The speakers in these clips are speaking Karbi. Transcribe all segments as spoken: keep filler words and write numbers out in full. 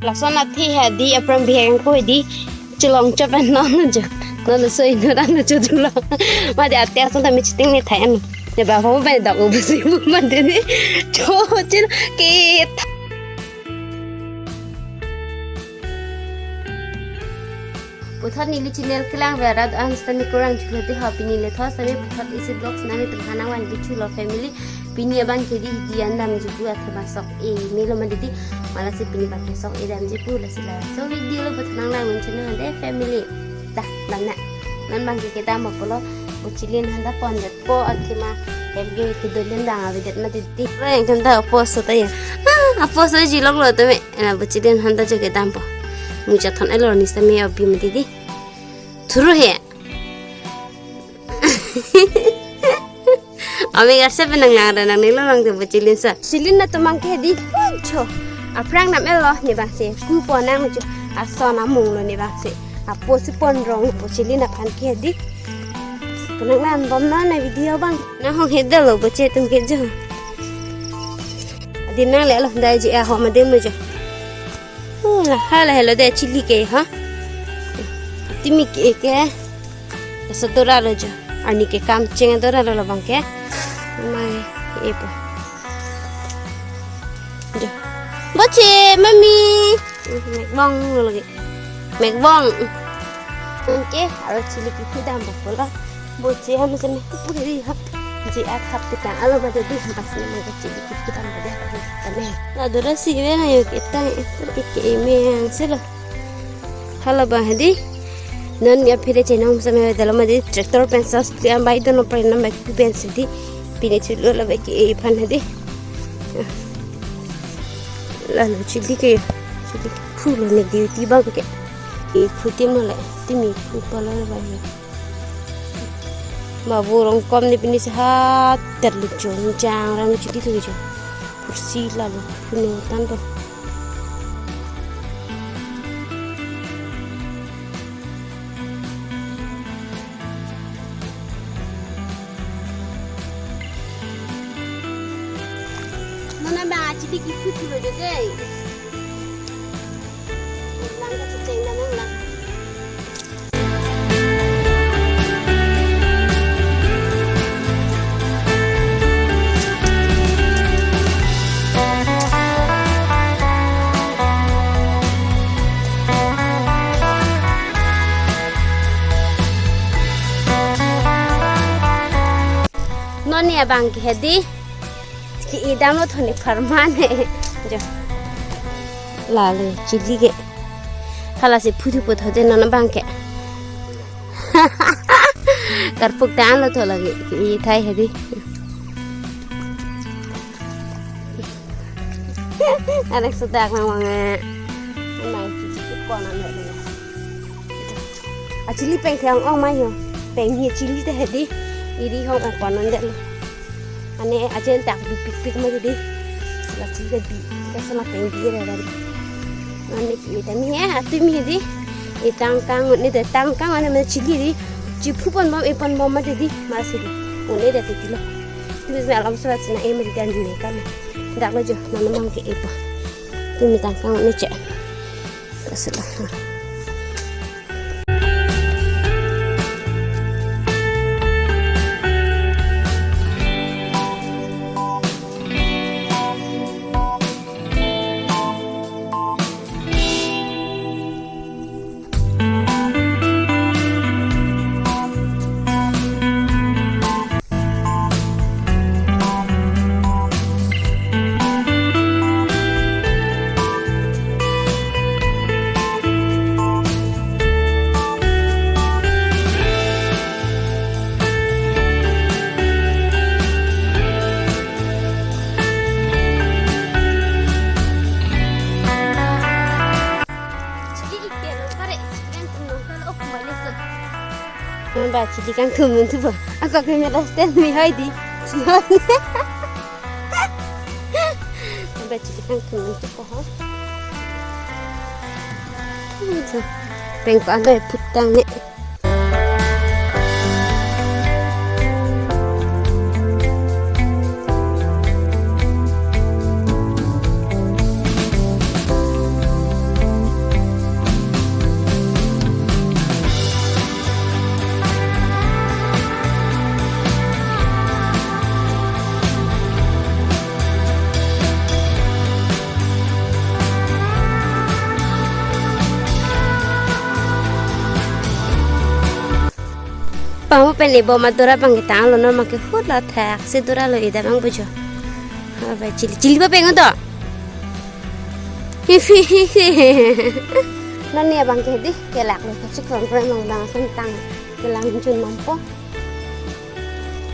Lason athe hedi aphrang bihek ko hedi chulong chop an non jo. Non so ino dan jo chulong. Mate ate ason tame chiting ne thai an. Ne ba ho ba dok ubusi bu mate ni. Cho chil ke. Puthot neli channel kelang verat an sitame kurang chulo te ho pini le thos tame puthot isi vlogs nangtum hanang van ke chulo family. Pini abang ke di di an damji pu athe ba sok e melo mate di, malasi pini abang ke sok e damji pu lasi la. So video lo puthot nang lang menchun hande family. Dah, bana. Non abang ke kedam apotlo, buchilin handa pon det po athema, em ke kedolin dang avedet mate di. Reng kan da apo so ta ya. Ah, apo so jilong lo tame. Ena buchilin handa jo kedam po. Mucha thon elo ni sitame abi mate di. Thuru he. Ami garse penang nang nang nilo nang tu buchilin sa. Chilin na tumang ke di. Cho. Aphrang nam elo ne bang se. Ku po nang cho. Ason amung lo ne bang se. Apo si pon rong buchilin aphan ke di. Penang nan bom na na video bang. Na hong heda lo buchi tum ke jo. Adi nang le lo dai ji a ho ma de mo jo. Oh, la hala helo de chili ke ha. Timi ke ke. Asa dora lo jo. Ani ke kam cheng dora lo labang ke. Mai e po. Jo. Buchi, mami. Mekbong lo lagi. Mekbong. Oke, aro chili ke pidam ba pola. Buchi ham sene puri ha. Ji at hap pitang alo mate di pas ni mangke chili ke pidam ba dia. Tane. La dora si ve na yo kita itu ke me ang selo. Hala ba hedi. Non ya phire chenong sampai dalam hedi tractor pen sas kli ambai dono pen nambai ku pen sedi. Pini chulo la ba ke e phan hedi. Lalu chili ke, chili ke phu lo ne duty bang ke. E phu tim lo le, timi phu pala lo ba ye. Babu rong kom ne pini sehat terlucu chang ram chili tu jo. Kursi lalu phu no tan to. Nona ba chili ke phu phu lo de. Lang ka chiteng na nang lang. Non ya bang ke hedi. Ke idam lo thoni pharman he. Jo. Lale chili ke. Hala si phu thu phu tho de non bang ke. Karpuk tan lo tho lagi. Ke i thai hedi. Anek sedak nang wang eh. Nang chili ke pon an le. A chili peng thang ong mai ho. Peng hi chili te hedi. Iri hong ong pon an le. Ane ajen tak bi pik pik ma di. La chili bi. Ka sana peng bi re re. Ane ki ta mi ya, atu mi di. E tangkang ne de tangkang ane ma chili di. Chi phu pon bom e pon bom ma di. Ma si di. Une de ti lo. Tu me alam sura sina e ma di dan di ne kan. Dak lo jo, mana mang ke e pa. Tu mi tangkang ne che. Kasih lah. Chili ik te lo kare, chili kangthum lo kare, ok, mali so. Ba chili kangthum lo tu ba. Ako ke mela stand mi hai di. Ba chili kangthum lo tu ko ha. Peng pa lo putang ne. Ni bom adura abang ketanglo, non abang ke hut la thak si duralo, ida abang bujo. Abai chili, chili papeng do. Non ni abang ke di, kelak lo, kachik krong krong abang, abang ason tang, kelang chun mampo.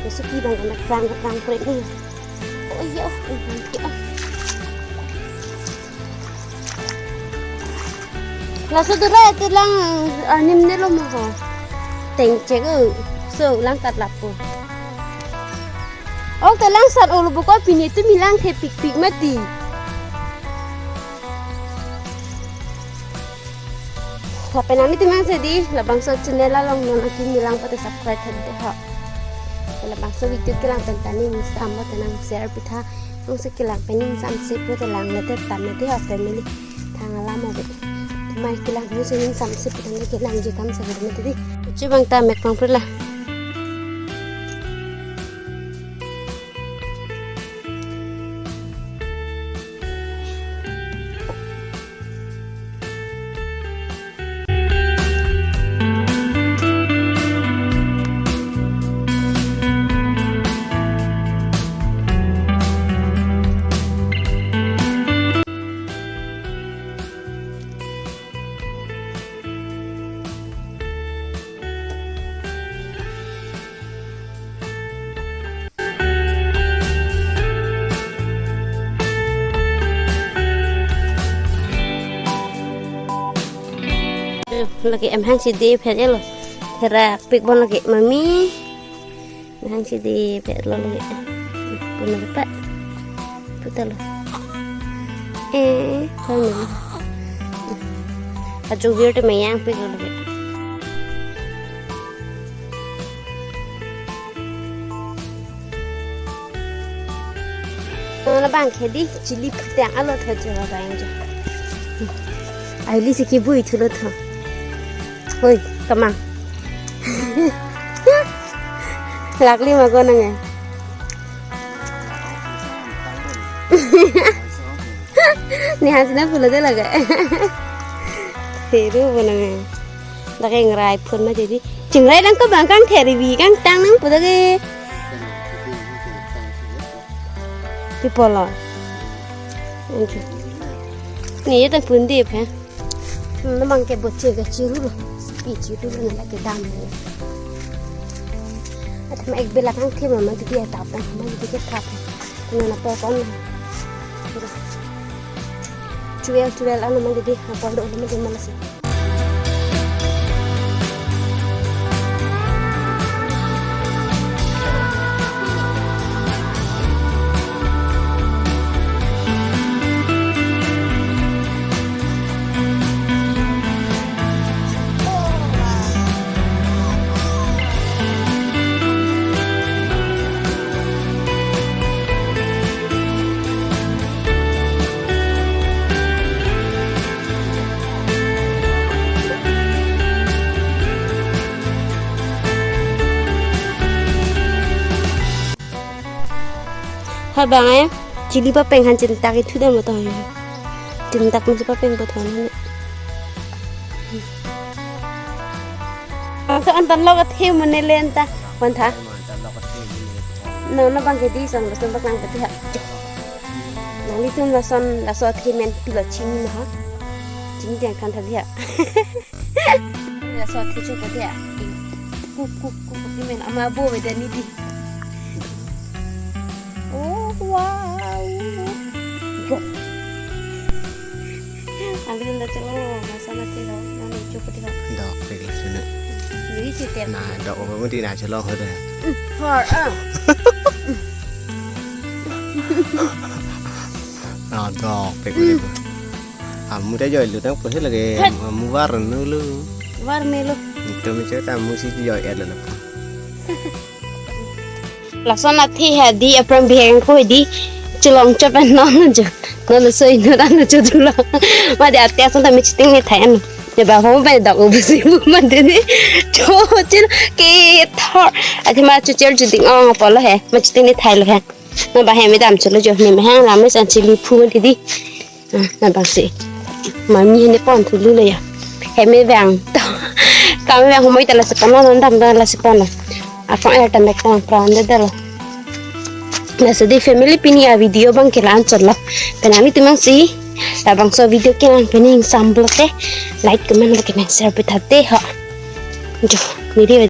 Kesuki abang kena krang krang krang ni. Oh iya, oh, oh, oh. Laso dura telang anim ne lo mo ho. Tengchek o. So lang kat lapu. Ok, telang sat olo buko, pini tu milang the pikpik mati. Lapen ami timang sedi, labangso channel along non akin milang pute subscribe tha dei ho. Labangso video kelang pen ta ning sam pute nang share pitha. Nang si kelang pen ning sam si pute lang le te tan ne dei ho family. Thang alam ave. Mai kelang nang si ning sam si pute ne kelang je kam sa ave dei. Chu abang ta mek pang pula. Lake em hang si dei phet lo. Therak pik bon lake mami. Hang si dei phet lo lake. Puna pa. Puta lo. Eh, kami. Ajo wir te mayang pik lo lake. Nona bang ke di chili putang alo tho jo bang jo. Aili si kibui thulo tho. Hoi, kamang. Lakli ma ko nang e. Ni han sina pulo de laga. Seru bo nang e. Dak ingrai phun ma jadi. Chingrai lang kebang kang theri bi kang tang nang pu dak e. Pi polo. Anke. Ni ya tang pun dip he. Nona bang ke boche ke chiru lo. Pi chiru lo na lake dam lo. Athema ek bela kang thema ma didi atap tang ma didi ke thap. Nona po kon. Chuel chuel ano ma didi apor do ma didi malasi. Ha bang e, chili papeng han chintak ithu dam lo to. Chintak masi papeng po thon han. Ang sa antan lo ka the mo ne len ta. Wan tha. Nona bang ke di son bas bak lang pati ha. Nanglitum lason laso athe men pilo chini ma ha. Chini tiang kan tha di ha. Laso athe chu pati ha. Kuk kuk kuk di men ama bo be dani di. Oh wow. Go. Alin da chalo masa na tilo, na ni chup tilo. Dok pik lo sini. Ni si tem. Na dok ko mesti na chalo ho de. Har ah. Na dok pik lo. Amu ta joi lo tang pose lagi. Amu war nu lo. War me lo. Itu mi chota amu si joi er lo. Lason athe ha di aphrang bihek ko di chelong chot pen non jo. Non so ino dan jo dulo. Ma di ate ason ta me chiting ne thai an. Ne ba ho ba dok u busi bu ma de ni. Cho chil ke thor. Athe ma cho chil chiting ong apolo he. Ma chiting ne thai lo he. Ma ba he me dam chelo jo ne me hang la me san chili phu ma di di. Ah, na bang si. Mami hene pon thulu le ya. Heme bang. Kami bang humoi ta lasi pon non dam ta lasi pon non. Asong er tamek tang pran de dalo. Laso dei family, pini a video abang ke la-an chotlo. Pen nanglitum jongsi labangso video ke nang pini ingsam pulote like, comment, lapen share pitha te ho. Jo, neli